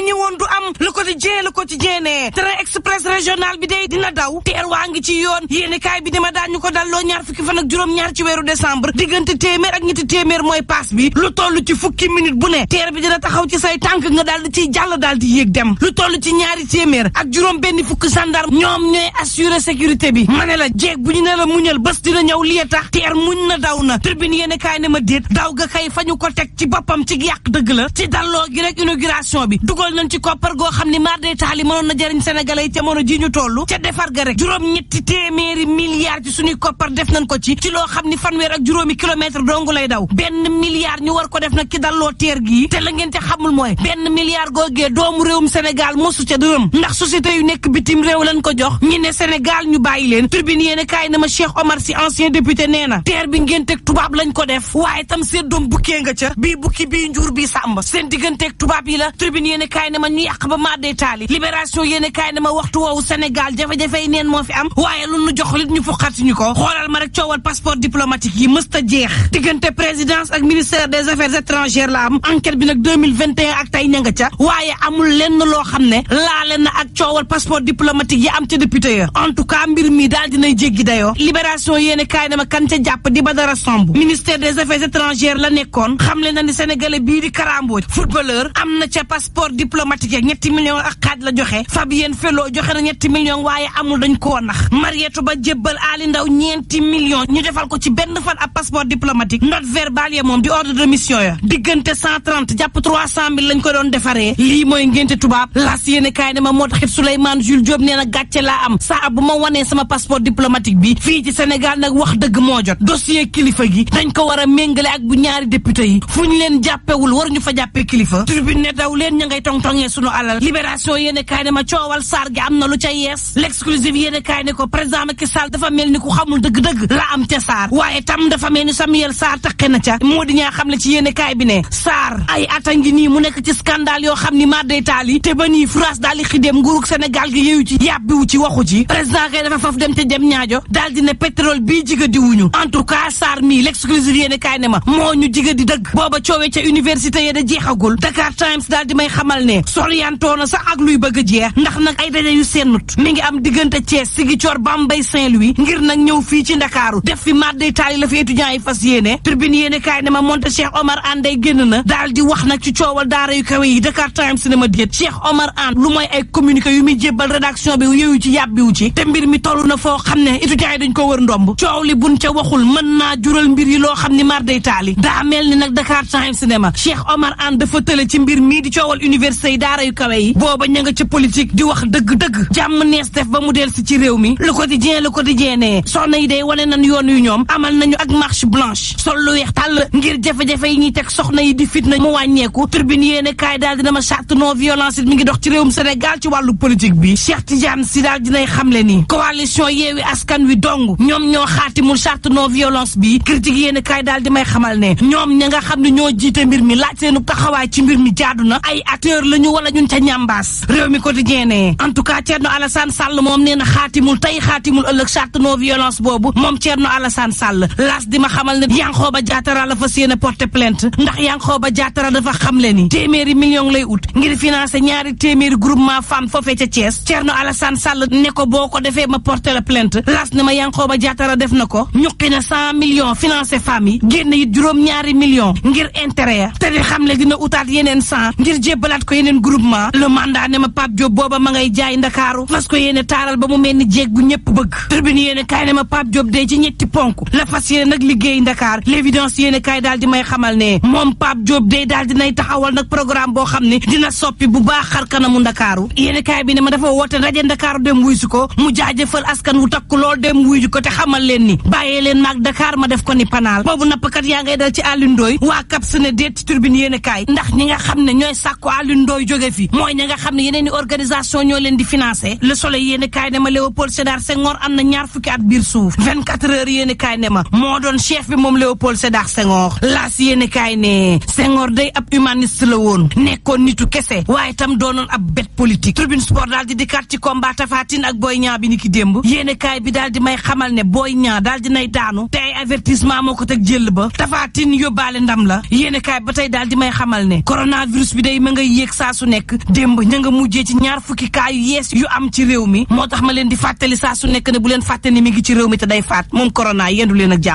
ñëwoon du am le quotidien ne train express régional bi day dina daw teer waa ngi ci yoon yéene kaay bi dama daan ñu ko dalloo ñaar fukki fan ak juróom-ñaar ci weeru décembre diggante téeméer ak ñetti téeméer mooy paas bi lu toll ci fukki minute bu ne teer bi dina taxaw ci say tànk nga daal di ciy jàll daal di yéeg dem lu toll ci ñaari téeméer ak juróom benn fukk gendarme ñoom ñooy assurer sécurité bi ma ne la jeeg bu ñu ne la muñal bés dina ñëw lii tax teer muñ na daw na tribune yéene kaay ne ma déet daw ga kay fa ñu ko teg ci boppam ci yàq dëgg la ci dalloo gi rek inauguration bi dugal nañ ci koppar goo xam ni mar day taali mënoon na jëriñ sénégalais yi jamono ji ñu toll ca defar ga rek juróom-ñetti téeméeri milliards ci suñuy koppar def nañ ko ci loo xam ni fanweer ak juróomi kilomètre dong lay daw benn milliard ñu war ko def nag ci dalloo teer gii te la ngeen te xamul mooy benn milliard googee doomu réewum Sénégal mosu ca dërëm ndax société yu nekk bitim réew lañ ko jox ñi ne Sénégal ñu bàyyi leen tribune yéene kaay na ma Cheikh Omar Sy ancien député nee na teer bi ngeen teg tubaab lañ ko def waaye tam seen doom bukkee nga ca bii bukki bii njuur bii sàmb seen digganteeg tubaab yi la tribune yéene kaay na ma ñu yàq ba maddee taali libération yéene kaay na ma waxtu woowu Sénégal jafe-jafe yi neen moo fi am waaye lu nu jox lit ñu fuqati ñu ko xoolal ma rek coowal passeport diplomatique yi mësta jeex diggante présidence ak ministère des affaires étrangères la am enquête bi nag 2021 ak tey ña nga ca waaye amul lenn loo xam ne laale na ak coowal passeport diplomatique yi am ca député ya en tout cas mbir mi daal dinay jéggi dayoo libération yéene kaay na ma kan ca jàpp di Badara Samb ministère des affaires étrangères la nekkoon xamle na ni sénégalais bii di Karambooj footballeur am na ca passeport diplomatique ak 7 millions ak xaaj la joxe Fabien Felo joxe na 7 millions waaye amul dañ koo nax Marietou Ba jébbal Ali Ndaw 4 millions ñu defal ko ci benn fan ab passeport diplomatique note verbale ya moom di ordre de mission ya diggante 130 jàpp 300 000 lañ ko doon defaree lii mooy ngénte tubaab las yéene kaay ne ma moo taxit Souleymane Jules Diop nee na gàcce laa am saa bu ma wanee sama passeport diplomatique bi fii ci Sénégal nag wax dëgg moo jot dossier kilifa gi dañ ko war a méngale ak bu ñaari député yi fu ñu leen jàppewul war ñu fa jàppee kilifa tribune ne daw leen ña ngay tong-tongee sunu alal libération yéene kaay ne ma coowal saar gi am na lu ca yees l'exclusive yéene kaay ne ko président Macky Sall dafa mel ni ku xamul dëgg-dëgg la am ca saar waaye tam dafa mel ni Samuel Sarr taqe na ca moo di ñaa xam le ci yéene kaay bi ne Sarr ay ata ngi nii mu nekk ci scandale yoo xam ni mar day taal yi te ba nii France daal di xidéem nguurug Sénégal gi yeewu ci yàbbiwu ci waxu ci président kay dafa faf dem te dem ñaajo daal di ne pétrole bii jiga di wuñu en tout cas Sarr mii l'exclusive yéene kaay ne ma moo ñu jiga di dëgg booba coowee ca université ya da jeexagul Dakar Times daal di may xamal ne soriyantoona sax ak luy bëgg a jeex ndax nag ay daje yu sennut mi ngi am diggante Thiès Ziguinchor Bambey Saint-Louis ngir nag ñëw fii ci Ndakaaru def fi madday taali la fi étudiants yi fas yéene tribune yéene kaay ne ma monte Cheikh Omar Anne day génn na daal di wax nag ci coowal daara yu kawe yi Dakar Times ne ma déet Cheikh Omar Anne lu mooy ay communiqué yu muy jébbal rédaction bi yooyu ci yàbbiwu ci te mbir mi toll na foo xam ne étudiants yi dañ ko wër ndomb coow li buñ ca waxul mën naa jural mbir yi loo xam ni madday taali daa mel ni nag Dakar Times ne ma Cheikh Omar Anne dafa tële ci mbir mii di coowal université yi daara yu kawe yi booba ña nga ca politique di wax dëgg-dëgg jàmm nees def ba mu del si ci réew mi le quotidien ne soxna yi day wane nañ yoon yu ñoom amal nañu ak marche blanche sol lu weex tàll ngir jafe-jafe yi ñuy teg soxna yi di fitna mu wàññeeku tribune yéene kaay daal dina ma charte non violence mi ngi dox ci réewum Sénégal ci wàllu politique bi Cheikh Tidiane Sy daal dinay xamle ni coalition Yewwi Askan Wi dong ñoom ñoo xaatimul charte non violence bi critique yéene kaay daal di may xamal ne ñoom ña nga xam ne ñoo jiite mbir mi laaj seenu taxawaay ci mbir mi jaadu na ay acteur la ñu wala ñun ca ñambaas réew mi quotidien ne en tout cas Thierno Alassane Sall moom nee na xaatimul tey xaatimul ëllëg charte non violence boobu moom Thierno Alassane Sall laas di ma xamal ne Yankhoba Diattara la fas yéene porter plainte ndax Yankhoba Diattara dafa xamle ni téeméeri million lay ut ngir financer ñaari téeméeri groupement femme foofee ca Thiès Thierno Alassane Sall ne ko boo ko defee ma porter la plainte laas ne ma Yankhoba Diattara def na ko ñuqi na 100 millions financer femmes yi génn it juróom-ñaari millions ngir intérêt ya te di xamle dina utaat yeneen 100 ngir jébbalaat ko yeneen groupement le mandat ne ma Pape Diop booba ma ngay jaay Ndakaaru fas ko yéene taaral ba mu mel ni jéeg bu ñëpp bëgg tribune yéene kaay ne ma Pape Diop dee ci ñetti ponk la fas yéene nag liggéey Ndakaar l'évidence yéene kaay daal di may xamal ne moom Pape Diop dee daal dinay taxawal nag programme boo xam ne dina soppi bu baax xar kanamu Ndakaaru yéene kaay bi ne ma dafa woote ndaje Ndakaaru dem wuy si ko mu jaajëfal askan wu takku lool dem wuy ko te xamal leen ni bàyyee leen maag Dakar ma def ko ni panaal boobu nappkat yaa ngay dal ci Alioune Ndoye waa kap sene deet ci tribune yéene kaay ndax ñi nga xam ne ñooy sàkku Alioune Ndoye jóge fi mooy ñi nga xam ne yeneen i organisation ñoo leen di financé Le Soleil yéene kaay ne ma Léopold Sédar Senghor am na ñaar fukki at biir suuf 24 heures yéene kaay ne ma moo doon chef bi moom Léopold Sédar Senghor laas yéene kaay ne Senghor day ab humaniste la woon nekkoon nitu kese waaye tam doonoon ab bête politique tribune sport daal di dikkaat ci combat Tapha Tine ak Boy Niang bi ni ki démb yéene kaay bi daal di may xamal ne Boy Niang daal di nay daanu te ay avertissement moo ko teg jël ba Tapha Tine yóbbaale ndam la yéene kaay ba tey daal di may xamal ne coronavirus bi day ma ngay yéeg saa su nekk démb décembre ña nga mujjee ci 20 cas yu yees yu am ci réew mi moo tax ma leen di fàttali saa su nekk ne bu leen fàtte ni mi ngi ci réew mi te day faat moom corona yendu leen ak jàmm